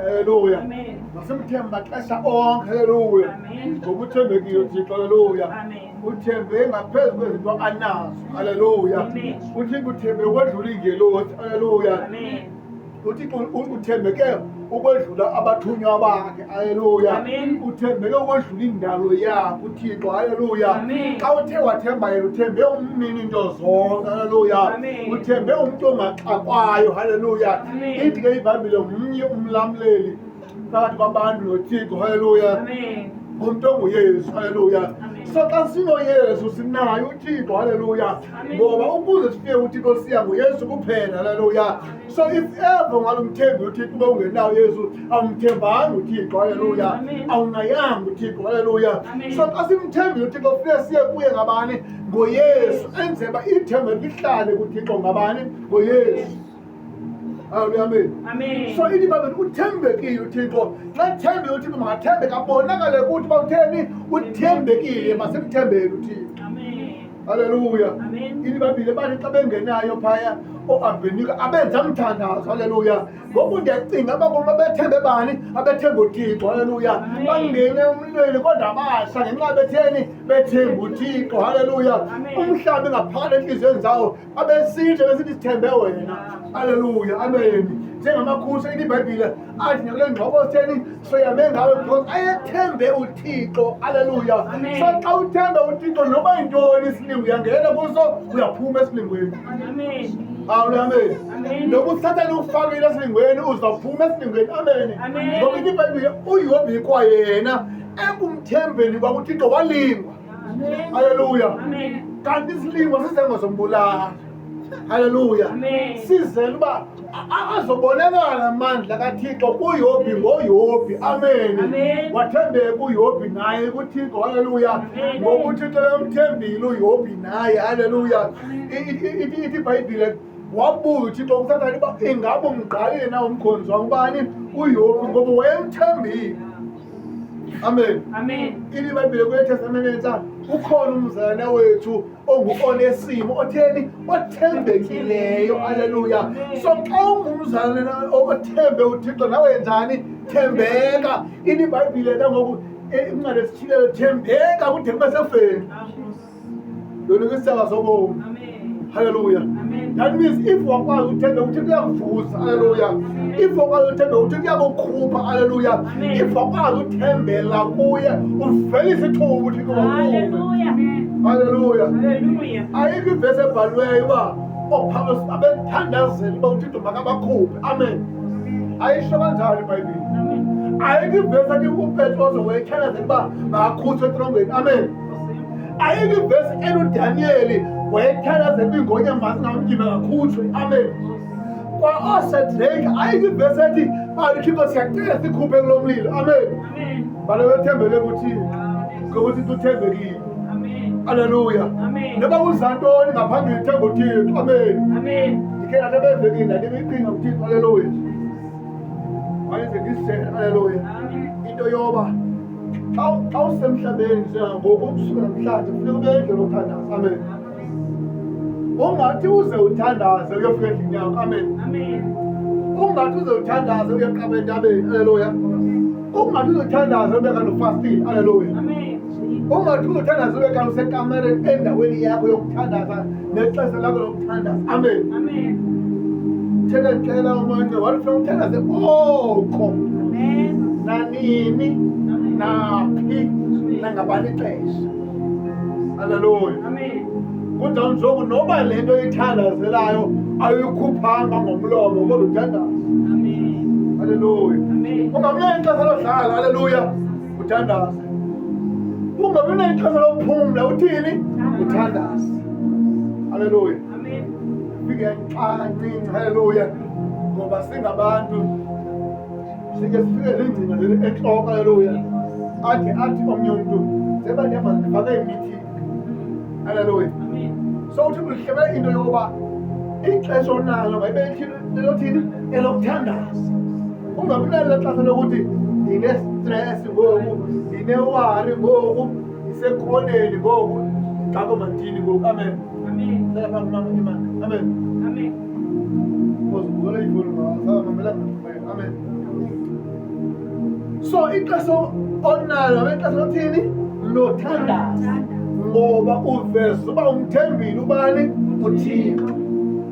Haleluya. Masimthemba maxesha onke. Haleluya. Ngoba uthembekile uThixo. Haleluya. Uthembe ngaphezu kwezinto anazo. Haleluya. UThixo uthembe ukwedlula iingelosi. Haleluya. UThixo uthembeke ukwedlula abathunywa bakhe. Haleluya. Uthembeke ukwedlula indalo yakhe uThixo. Haleluya. Xa uthe wathemba yena uthembe umnini into zonke. Haleluya. Uthembe umntu ongaxakwayo. Haleluya. Ithi ke iBhayibhile ngumnye umlamleli phakathi kwabantu noThixo. Haleluya. Ngumntu onguYesu. Haleluya. So xa sinoYesu sinaye uThixo. Haleluya. Ngoba ukuze sifike kuThixo siya ngoYesu kuphela. Haleluya. So if ever ungalumthembi uThixo ube ungenawo uYesu, awumthembanga uThixo. Haleluya. Awunayanga uThixo. Haleluya. So xa simthembile uThixo funeka siye kuye ngabani? Ngoyesu. Enzela uba ithemba lihlale kuThixo ngabani? Ngoyesu. Haleluya, amen. Amen. So ithi iBhayibhile uthembekile uThixo. Xa ethembile uThixo makathembeke abonakale kuthi uba utheni? Uthembekile, masimthembele uThixo. Amen. Haleluya. Amen. Ithi iBhayibhile bathi xa bengenayo phaya ooAbednego abenza mthandazo. Haleluya. Ngoku ndiyacinga uba bona bethembe bani? Abethembe uThixo. Haleluya. Amen. Bangene emlilweni kodwa basha ngenxa betheni? Bethemba uThixo. Haleluya. Amen. Umhlabi ngaphakathi entliziyweni zawo abesitsho besithi sithembe wena. Haleluya. Amen. Njengamakhusha ithi iBhayibhile athi nakule ngxobo sitheni soyame ngawe because ayethembe uThixo. Haleluya. Amen. So xa uthembe uThixo noba yintoni isilingo uyangena kuso uyaphuma esilingweni. Amen. Haleluya. Amen. Amen. Noba uSathane ukufakile esilingweni uzawuphuma esilingweni. Amen. Amen. Ngoba ithi iBhayibhile uYobhi kwayena ekumthembeni kwakuThixo walingwa. Amen. Haleluya. Amen. Kanti isilingo sizengo zombulala. Haleluya. Amen. Sizele uba azobonakala amandla kaThixo kuYobhi ngoYobhi. Amen. Amen. Wathembeka uYobhi naye kuThixo. Haleluya. Amen. Ngoba uThixo emthembile uYobhi naye. Haleluya. Ithi iBhayibhile wabuza uThixo kuSathane uba ingaba umgqalile na umkhonzi wam ubani uYobhi ngoba wayemthembile. Amen. Amen. Ithi iBhayibhile kule Testamente entsha ukhona umzalwane wethu ongu-Onesimo otheni? Othembekileyo. Haleluya. So xa ungumzalwane othembe uThixo nawe yenzani? Thembeka. Ithi iBhayibhile ke ngoku incwadi yesiTyhilelo thembeka kude kube sekufeni. Yona kwisicaba sobomi. Amen. Haleluya. Amen. That means if wakwazi uthembe uThixo uyakuvusa. Haleluya. If wakwazi uthembe uThixo uyakukhupha. Haleluya. Amen. If wakwazi uthembela kuye uvelise ithuba uThixo wakuwe. Hallelujah. Haleluya. Hallelujah. Ayikho ivesi ebhaliweyo uba ooPawulos babethandazela uba uThixo makabakhuphe. Amen. Ayisho kanjalo iBhayibhile. Amen. Ayikho ivesi athi uPetros wayethandazela uba makakhutshwe etrongweni. Amen. Ayikho ivesi eluDaniyeli wayethandazela uba iingonyama zingamtyi makakhutshwe. Amen. Kwa ooShadrake ayikho ivesi ethi bathi Thixo siyacela sikhuphe kulo mlilo. Amen. Amen. Bale bethembele kuThixo. Ngoba uThixo uthembekile. Amen. Haleluya. Amen. Noba kuza ntoni ngaphambili themba uThixo. Amen. Amen. Ndikhe ndathi ebevekini ndanika iqhinga kuThixo. Haleluya. Wayenze ndisitshele. Haleluya. Amen. Into yoba xa usemhlabeni njengangoku ukusuka namhlanje funeka ube endlela othandaza. Amen. Ungathi uze uthandaze uyofika endlini yakho. Amen. Amen. Ungathi uze uthandaze uyeqaba entabeni. Haleluya. Ungathi uze uthandaze ube kanti ufastile. Haleluya. Amen. Ungathi uze uthandaze ube kanti usekamereni endaweni yakho yokuthandaza nexesha lakho lokuthandaza. Amen. Amen. Thela ndicela umoya wathi funeka uthandaze oko Amen. nanini naphi nangabani ixesha. Haleluya. Amen. Kodwa njengoku noba le nto ithandazelayo ayikhuphanga ngomlomo kodwa uthandaza. Amen. Haleluya. Amen. Ungabi ixesha lodlala. Haleluya. Uthandaze. Ungabi nexesha lokuphumla uthini? Uthandaze. Haleluya. Amen. Fike kancinci. Haleluya. Ngoba singabantu sike sifike nengcinga leli entloko. Haleluya. Athi omnye umntu seba ndihamba ndifake imeeting. Haleluya. Amen. So uthi uhlebela into yokuba ixesha onalo mayibe lithini elothini elokuthandaza. Ungabi nalo xesha lokuthi ndine-stress ngoku, ndinewari ngoku, ndisekhoneni ngoku, ngako mandini ngoku. Amen. Amen. Hlala phambi mama imani. Amen. Amen. Uzibukela ifoni ngawo, mamelanga. Amen. So ixesha onalo ixesha lothini? Lothandaza. Ngoba uveza uba umthembile ubani? UThixo.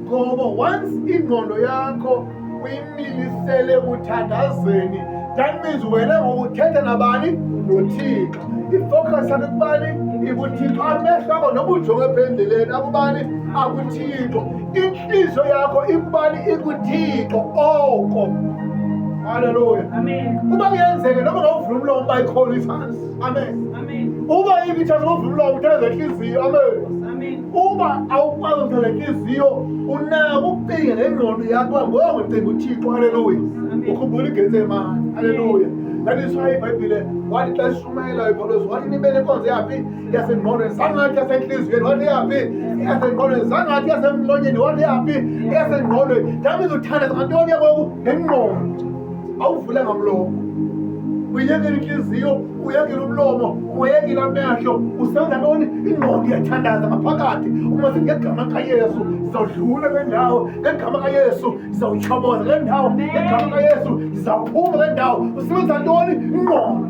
Ngoba once ingqondo yakho uyimilisele ekuthandazeni, that means wena ngoku uthetha nabani? NoThixo. Ifocus yakho kubani? IkuThixo. Amehlo akho noba ujonge pha endleleni akubani? AkuThixo. Intliziyo yakho ikubani? IkuThixo oko. Haleluya. Amen. Uba kuyenzeka noba ngawuvula umlomo uba ikhona i-chance. Amen. Amen. Uba ikho i-chance ngowuvula umlomo uthandaza intliziyo. Amen. Amen. Uba awukwazi ukuthandaza intliziyo, unako ukucinga ngengqondo yakho uba ngoko ndicinga uThixo. Haleluya. Ukhumbula iGetsemane. Haleluya. That is why iBhayibhile wathi xa ishumayelayo uPawulos wathi nibe nenkonzo yaphi? Yasengqondweni. Zangathi yasentliziyweni, wathi yaphi? Yasengqondweni. Zangathi yasemlonyeni, wathi yaphi? Yasengqondweni. That means uthandaza ngantoni ngoku? Ngengqondo. Awuvule ngamlomo. Uyekile intliziyo, uyekile umlomo, uyekile amehlo, usenza ntoni? Ingqondo iyathandaza ngaphakathi. Uma sithi ngegama kaYesu sizawudlula kule ndawo, ngegama kaYesu sizawutyhoboza kule ndawo, ngegama kaYesu sizawuphuma kule ndawo. Usebenza ntoni? Ingqondo.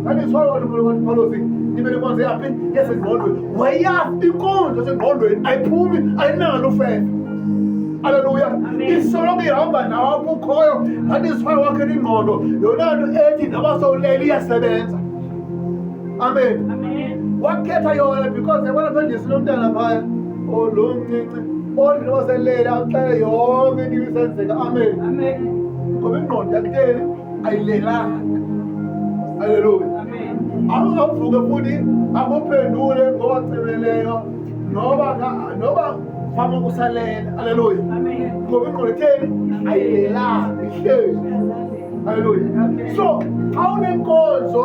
That is why wathi Pawulos nibe nenkonzo yaphi? Yasengqondweni. Wayazi inkonzo yasengqondweni ayiphumi, ayinalo ufefe. Haleluya. Isoloko ihamba nawe apho ukhoyo. That is why wakhela ingqondo. Yona nto ethi noba sowulele iyasebenza. Amen. Amen. Wakhetha yona because yabona phandisi nomntana phaya. Oh, lo mncinci. Othi noba selele axele yonke into ibisenzeka. Amen. Amen. Ngoba ingqondo yakutheni ayilelanga. Haleluya. Amen. Awuvuke futhi akuphendule ngoba cebeleyo noba noba fama usalele. Haleluya. Amen. Ngoba ingqondo itheni ayilelanga, ihleli. Haleluya. So xa unenkonzo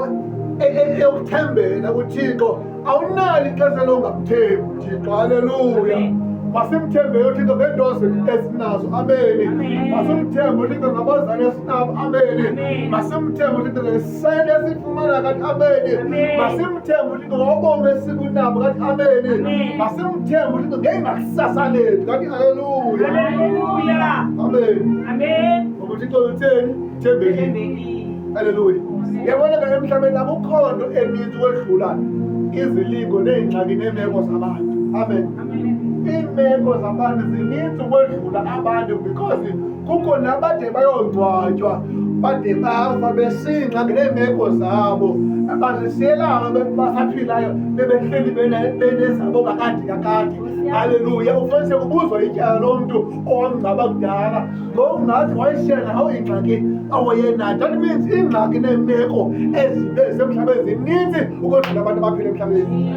eyokuthembela kuThixo, awunalo ixesha longamthembi uThixo. Haleluya. Masimthembe uThixo ngeento esinazo. Ameni. Masimthembe uThixo ngabazali esinabo. Ameni. Masimthembe uThixo ngesente esifumana kathi. Ameni. Masimthembe uThixo ngobomi esibunabo kathi. Ameni. Masimthembe uThixo ngengakusasa lethu kathi. Haleluya. Haleluya. Amen. Amen. Ngoba uThixo utheni? Thembekile. Haleluya. Yabona ke emhlabeni akukho nto eninzi ukwedlula izilingo neengxaki neemeko zabantu. Amen. Iimeko zabantu zininzi ukwedlula abantu because kukho nabade bayongcwatywa, bade bafa besingxaki neemeko zabo. Bazisiyelayo basaphilayo bebehleli benezabo kakade kakade. Haleluya. Ufumaniseke ubuzwa ityala lomntu owamngcwaba kudala. Ngokungathi wayeshiya nawo ingxaki awayenayo. That means iingxaki neemeko ezisemhlabeni zininzi ukodlula abantu abaphila emhlabeni.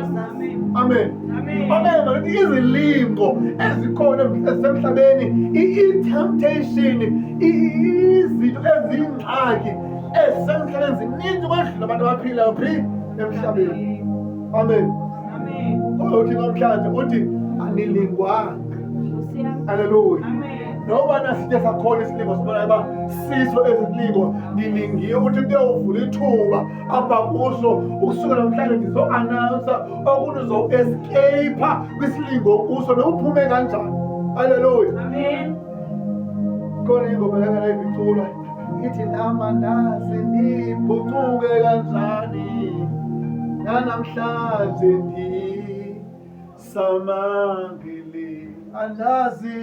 Amen. Amen. Maluthi izilingo ezikhona ezisemhlabeni, i-temptation, izinto eziyingxaki ezisemhlabeni zininzi ukwedlula abantu abaphilayo phi emhlabeni. Amen. Kodwa uthi namhlanje uthi anilingwanga. Haleluya. Noba nasithe sakhona isilingo sibona uba siso esilingo nilingiwe, uthi kuyawuvula ithuba apha kuso ukusuka namhlanje ndizo-announsa okuthi uzo-escape kwisilingo kuso noba uphume kanjani. Haleluya. Khona ingoma yakanayiviculwa ithi namandazi ndiphucuke kanjani nanamhlanje ndisamangele andazi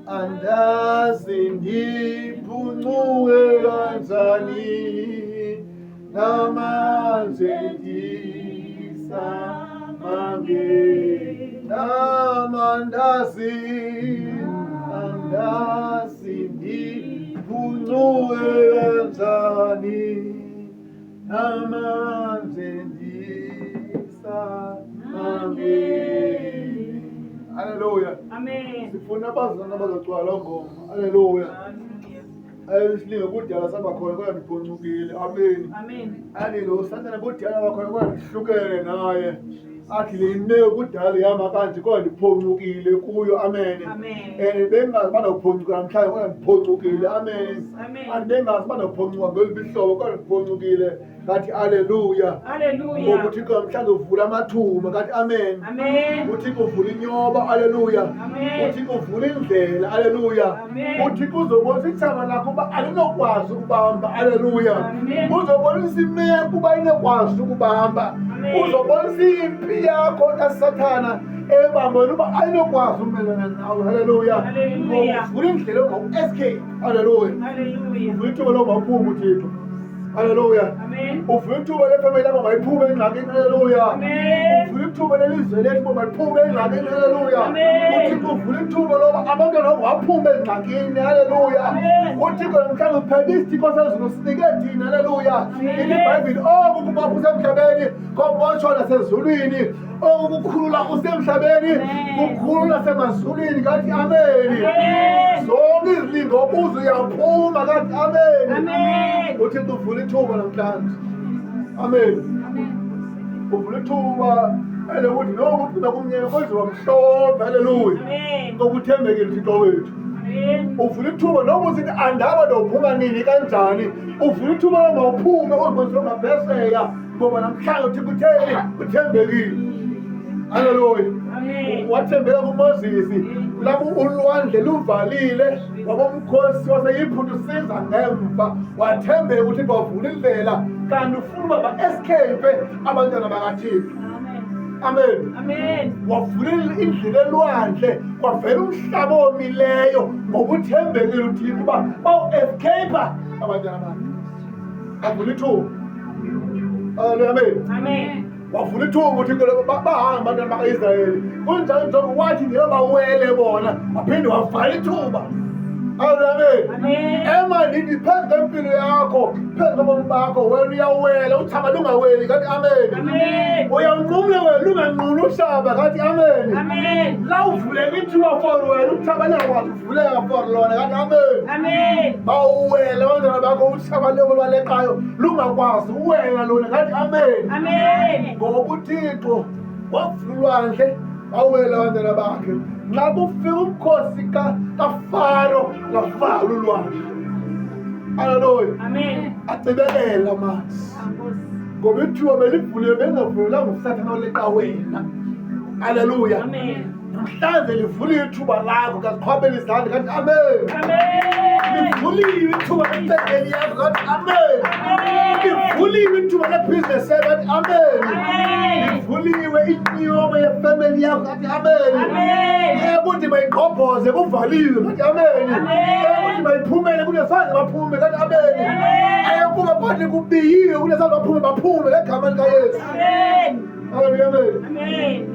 andazi ndiphuncuke kanjani namanje ndisamangele namandazi andazi ndiphuncuke kanjani namanje ndisamangele. Haleluya. Amen. Sifuna abazalwane abazocula loo ngoma. Haleluya. Isilingo kudala sabakhona kodwa ndiphuncukile. Amen. Amen. Athi lo Sathane kudala bakhona kodwa ndihlukene naye. Athi le imeko kudala ihamba kanje kodwa ndiphuncukile kuyo. Amen. Amen. And bengazi uba ndawuphuncuka namhlanje kodwa ndiphuncukile. Amen. Amen. Athi bengazi uba ndawuphuncuka ngoluphi ihlobo kodwa ndiphuncukile. Ngathi aleluya. Hallelujah. Ngoba uThixo namhlanje uvula amathuba ngathi amen. Amen. UThixo uvula inyoba aleluya. Amen. UThixo uvula indlela aleluya. Amen. UThixo uzobonisa ithaba lakho uba alinokwazi ukubamba aleluya. Amen. Uzobonisa imeko uba inokwazi ukubamba. Amen. Uzobonisa impi yakho kaSathana ebambene uba ayinokwazi umelana nawe haleluya. Hallelujah. Ngoba uvula indlela ongawu-escape haleluya. Hallelujah. Uvula ithuba lomaphume uThixo haleluya. Amen. Uvula ithuba lefemeli yakho mayiphume engxakini haleluya. Amen. Uvula ithuba lelizwe lethu uba maliphume engxakini haleluya. Amen. UThixo uvula ithuba loba abantwana bakho baphume engxakini haleluya. Amen. UThixo namhlanje upheke isithixo sezulu sinike thina haleluya. Amen. Ithi iBhayibhile oku kubapha usemhlabeni kobotshwa nasezulwini oku kukhulula usemhlabeni Amen. kukhulula semazulwini ngathi ameni. Amen. Zonke izilingo kuzo uyaphuma ngathi ameni. Amen. UThixo uvula ithuba namhlanje. Amen. Uvula ithuba elokuthi noma ucima kumnyama kwenziwa mhlophe haleluya. Amen. Ngoba uthembekile uThixo wethu. Amen. Uvula ithuba noma usithi andaba ndophuma nini kanjani. Uvula ithuba noma uphume uzibonise ungaphesheya ngoba namhlanje uThixo utheni uthembekile. Haleluya. Amen. Wathembeka kuMoses lapho ulwandle luvalile wabomkhosi waseYiphutha usiza ngemva wathembeka ukuthi bavula indlela kanti ufuna uba ba-escape abantwana bakaThixo. Amen. Amen. Amen. Wavula indlela elwandle kwavela umhlaba omileyo ngoba uthembekile uThixo uba bawu-escape abantwana bakhe. Wavula ithuba. Haleluya, amen. Amen. Wavula ithuba uThixo bahamba abantwana bakaIsrayeli. Kunjalo njengoba wathi ngeke bawele bona waphinde wavala ithuba. Haleluya, amen. Amen. Ema ndithi phezu kwempilo yakho phezu kobomi bakho wena uyawela utshaba lungaweli ngathi amen. Amen. Uyawunqumla wena lunganqumi utshaba ngathi amen. Amen. La uvuleka ithuba for wena utshaba lingakwazi ukuvuleka for lona ngathi amen. Amen. Bawuwele abantwana bakho utshaba lobo lwaleqayo lungakwazi uwela lona ngathi amen. Amen. Ngoba uThixo wavula ulwandle bawela abantwana bakhe. Nxa kufika umkhosi kaFaro lavala ulwandle. Haleluya. Amen. Acibelela amanzi. Ngoba ithuba belivuliwe belingavulelanga uSathane oleqa wena. Haleluya. Amen. Namhlanje livuliwe ithuba lakho kaziqhwabela izandla kathi amen. Amen. Livuliwe ithuba lemfemeli yakho kathi amen. Amen. Livuliwe ithuba lebhizinesi yakho kathi amen. Amen. Livuliwe inyoba yefemeli yakho kathi amen. Amen. Ekuthi mayigqobhoze kuvaliwe kathi amen. Amen. Ekuthi mayiphumele kunesaze baphume kathi amen. Amen. Ekuba kodwa kubiyiwe kunesaze baphume baphume ngegama likaYesu. Amen. Haleluya, amen. Amen.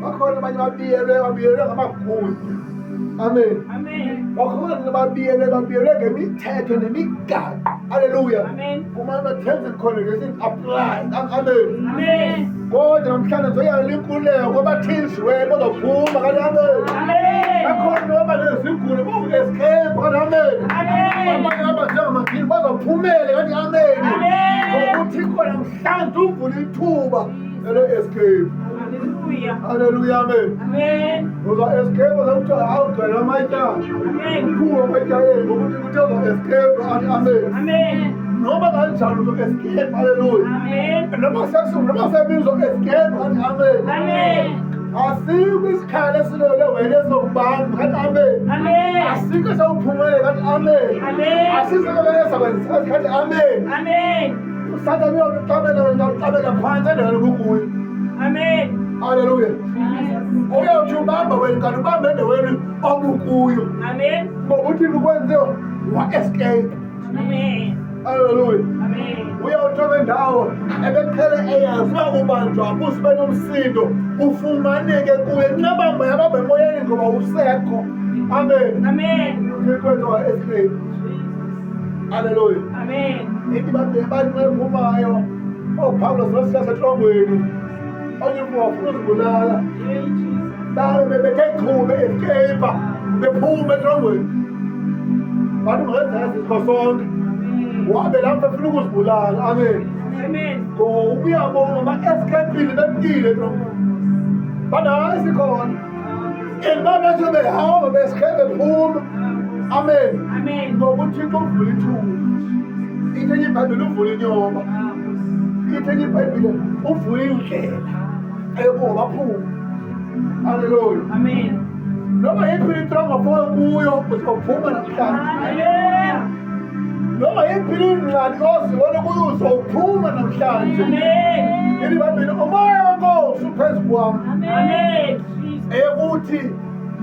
Bakhona abanye babiyelwe ngamagunya. Amen. Amen. Bakhona babiyelwe ngemithetho nemigaqo. Haleluya. Amen. Kumana terms and conditions apply. Amen. Amen. Kodwa namhlanje ngizoyala inkululeko kwabathinjiweyo bazophuma kanti amen. Amen. Bakhona noma nezigulo bawu-escape kanti amen. Amen. Abanye abanjengamagini bazophumele kanti amen. Amen. Ngoba uThixo namhlanje uvula ithuba ele-escape. Hallelujah. Haleluya, amen. Amen. Uza-escape uzakuthiwa awugcwele amatyala. Amen. Uphume ematyaleni ngoba uThixo uthe uza-escape athi amen. Amen. Noma kanjani uzo-escape, haleluya. Amen. Noma sesuku noma semini uzo-escape athi amen. Amen. Asikho isikhala esilole wena esizokubamba kathi amen. Amen. Asikho esawuphumele kathi amen. Amen. Asikho esakwenza kathi amen. Amen. Usathane uyawuxabela wena uxabela phansi endaweni kukuyo. Amen. Haleluya. Jesus. Uyawuthi ubamba wena kanti ubambe endaweni obukuyo. Amen. Ngoba uThixo ukwenze wa-escape. Amen. Haleluya. Amen. Uyawuthola indawo ebeqhele eyazi uba ubanjwa kuze ube nomsindo ufumaneke kuye nqabamba yabamba emoyeni ngoba usekho. Amen. Amen. Uthixo wenze wa-escape. Haleluya. Amen. Ithi bantu bephumayo ooPawulos noSilas etrongweni onye umntu wafuna uzibulala. Hey, Jesus. Babe bebethe chu be-escape bephuma etrongweni. Bantu ungenza isikho sonke. Amen. Wabe lapho efuna ukuzibulala. Amen. Amen. Ngoba uyabonga ba-escapile bemkile etrongweni. Bathi hayi sikhona. And babethe behamba besikhe bephuma. Amen. Amen. Ngoba uThixo uvula ithuba. Into enye iBhayibhile uvula inyoba. Ithi enye iBhayibhile uvule indlela eyokuba baphume. Haleluya. Amen. Noma yiphi introngo ofoke kuyo uzophuma namhlanje. Hallelujah. Noma yiphi ingxaki ozibona kuyo uzophuma namhlanje. Amen. Ithi iBhayibhile umoya wenkosi uphezu kwam. Amen. Jesus. Eyokuthi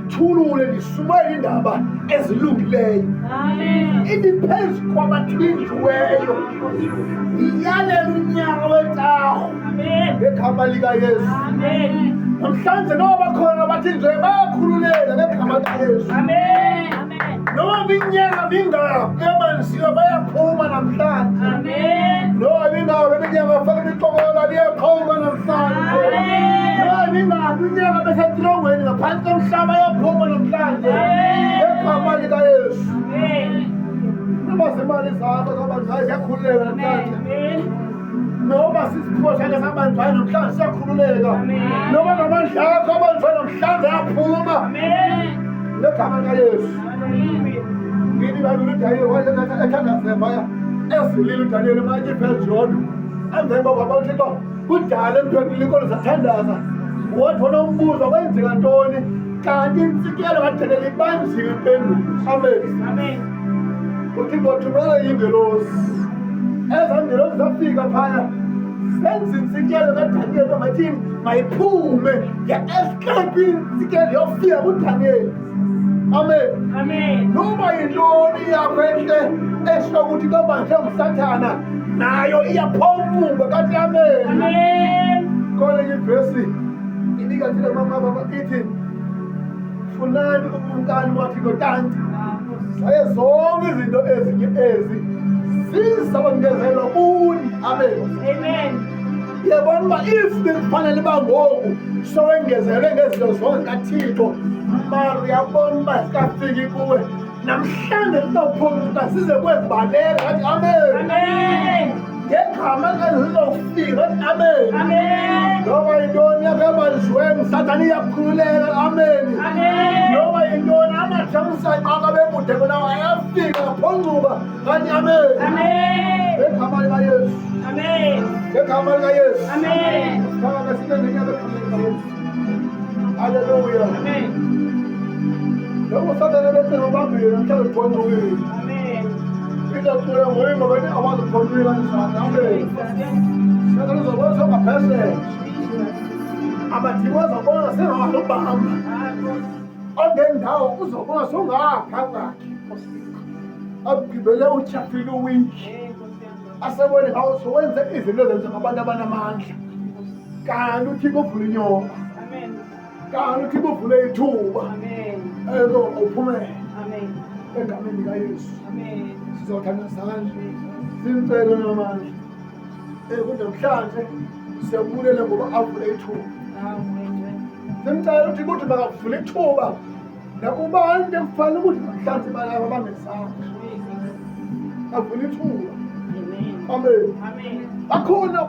ndithulule ndishumayele iindaba ezilungileyo. Amen. Ithi phezu kwabathinjiweyo ndiyalela unyaka wetaho Amen. ngegama likaYesu. Amen. Namhlanje noba bakhona abathinjiweyo bayakhululeka ngegama likaYesu. Amen. Amen. Noba iminyaka mingaphi ebanjiwe bayaphuma namhlanje. Amen. Noba mingaphi iminyaka bafaka imixokola liyaqhawuka namhlanje. Amen. Noba mingaphi iminyaka besetilongweni ngaphantsi komhlaba bayaphuma namhlanje ngegama likaYesu. Amen. Noba zimali zakho zabanjwayo ziyakhululeka namhlanje. Amen. Noba sisiphiwo sakhe sabanjwayo namhlanje siyakhululeka. Amen. Noba namandla akho abanjwayo namhlanje ayaphuma Amen. ngegama likaYesu. Hallelujah. Ngithi ibhayibhile uDaniyeli wayethandaze phaya ezilile uDaniyeli manje iphezulu emveni koko wabona uThixo kudala emphendula inkolo zathandaza wathi wona umbuzo kwenzeka ntoni kanti intsikelo kaDaniyeli ibanjiwe impendulo. Amen. Amen. uThixo wathumela ingelosi, ezaa ngelosi zafika phaya senza intsikelo kaDaniyeli uba mayithini mayiphume nge-escape intsikelo yofika kuDaniyeli. Amen. Amen. Noba yintoni yakho entle esho ukuthi kabanjwe ngusathana nayo iyaphawumuka kathi amen. Amen. Khona enye ivesi ibika thina mama ithi funani ukumkani wathixo tanci zaye zonke izinto ezinye ezi zizawongezelwa kuni. Amen. Amen. Uyabona uba if bekufanele uba ngoku sowengezelwe ngezinto zonke kaThixo, mara uyabona uba zikafiki kuwe namhlanje zizawuphuncuka zize kwezibaleka kathi amen. Amen. Ngegama likaZizawufika kathi amen. Amen. Noba yintoni yakho ebanjiweyo ngusathane iyakhululeka. Amen. Amen. Noba yintoni amathamsanqa abekude kunawo ayafika aphuncuka kathi amen. Amen. Ngegama likaYesu. Amen. Ngegama likaYesu. Amen. Sithanda sibe ngenyama egameni likaYesu. Haleluya. Amen. Njengoba usathane becinga ubambile namhlanje uphonqukile. Amen. Izocula nguye ngoba awazi uphonqukile kanjani. Amen. Sathane uzobona songaphesheya. Abadinwa uzobona sengawalubamba. Ongendawo uzobona songapha kwakhe. Abugibele utyhafile uwiki. Asebone ngawo sowenze izinto ezenziwa ngabantu abanamandla. Kanti uThixo uvula inyoka. Amen. Kanti uThixo uvule ithuba. Amen. Elo uphumele Amen. egameni likaYesu. Amen. Sizothandaza simcele namandla. Kunamhlanje siyabulela ngoba avule ithuba. Amen. Simcela uThixo ukuthi makavule ithuba nakubantu ekufanele ukuthi namhlanje balaba bangezanga. Avule ithuba. Amen. Amen. Amen. Bakhona.